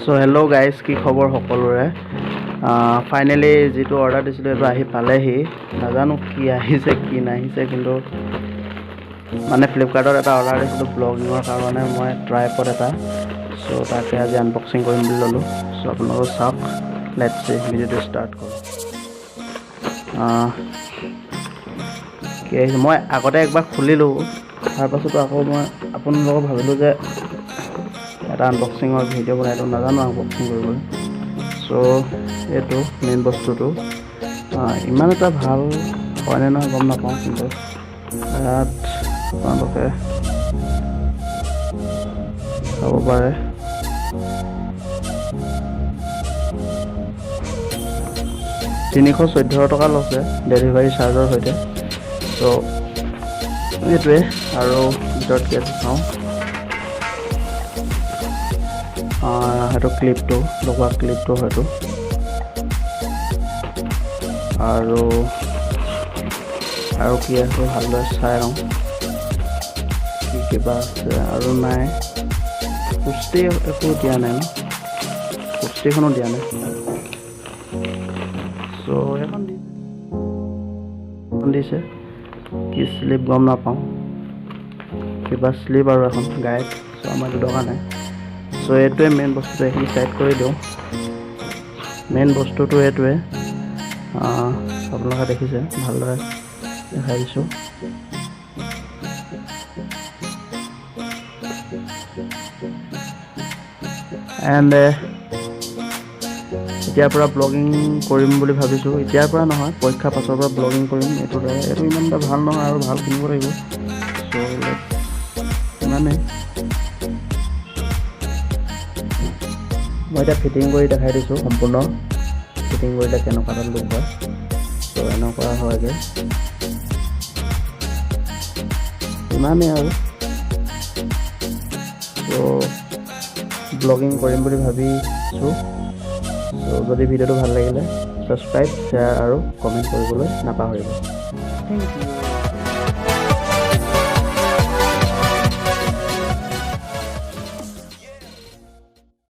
চ' hello' guys, কি খবৰ সকলোৰে? ফাইনেলি যিটো অৰ্ডাৰ দিছিলোঁ সেইটো আহি পালেহি। নাজানো কি আহিছে কি নাহিছে, কিন্তু মানে ফ্লিপকাৰ্টত এটা অৰ্ডাৰ দিছিলোঁ ব্লগিঙৰ কাৰণে মই ট্ৰাইপড এটা। চ' তাকে আজি আনবক্সিং কৰিম বুলি ল'লোঁ। চ' আপোনালোকে চাওক, let's ভিডিঅ'টো ষ্টাৰ্ট কৰোঁ। কি আহিছে, মই আগতে একবাৰ খুলিলোঁ, তাৰপাছতো আকৌ মই আপোনালোকক ভাবিলোঁ যে এটা আনবক্সিঙৰ ভিডিঅ' বনাই দিওঁ, নাজানো আনবক্সিং কৰিবলৈ। চ' এইটো মেইন বস্তুটো ইমান এটা ভাল হয়নে নহয় গম নাপাওঁ, কিন্তু ইয়াত আপোনালোকে চাব পাৰে। 314 টকা লৈছে ডেলিভাৰী চাৰ্জৰ সৈতে। চ' এইটোৱে আৰু ভিতৰত কি আছে চাওঁ। সেইটো ক্লিপটো লগোৱা ক্লিপটো হয়তো, আৰু আৰু কি আছে ভালদৰে চাই লওঁ কি কিবা আছে আৰু নাই। কুস্তি একো দিয়া নাই ন, কুস্তিখনো দিয়া নাই। চ' এখন দিছে কি শ্লিপ গম নাপাওঁ, কিবা শ্লিপ আৰু এখন গাইড। চ' আমাৰ এইটো দৰকাৰ নাই। চ' এইটোৱে মেইন বস্তুটো, এইখিনি চাইড কৰি দিওঁ। মেইন বস্তুটো এইটোৱে, আপোনালোকে দেখিছে, ভালদৰে দেখাই দিছোঁ। এণ্ড এতিয়াৰ পৰা ব্লগিং কৰিম বুলি ভাবিছোঁ। এতিয়াৰ পৰা নহয়, পৰীক্ষাৰ পাছৰ পৰা ব্লগিং কৰিম এইটোৰ দ্বাৰা। এইটো ইমান এটা ভাল নহয় আৰু ভাল কিনিব লাগিব। চ' ইমানেই। মই এতিয়া ফিটিং কৰি দেখাই দিছোঁ, সম্পূৰ্ণ ফিটিং কৰিলে কেনেকুৱা এটা লুক হয়। চ' এনেকুৱা হয়গৈ, ইমানেই আৰু। চ' ব্লগিং কৰিম বুলি ভাবিছোঁ। চ' যদি ভিডিঅ'টো ভাল লাগিলে ছাবস্ক্ৰাইব, শ্বেয়াৰ আৰু কমেণ্ট কৰিবলৈ নাপাহৰিব। Thank you.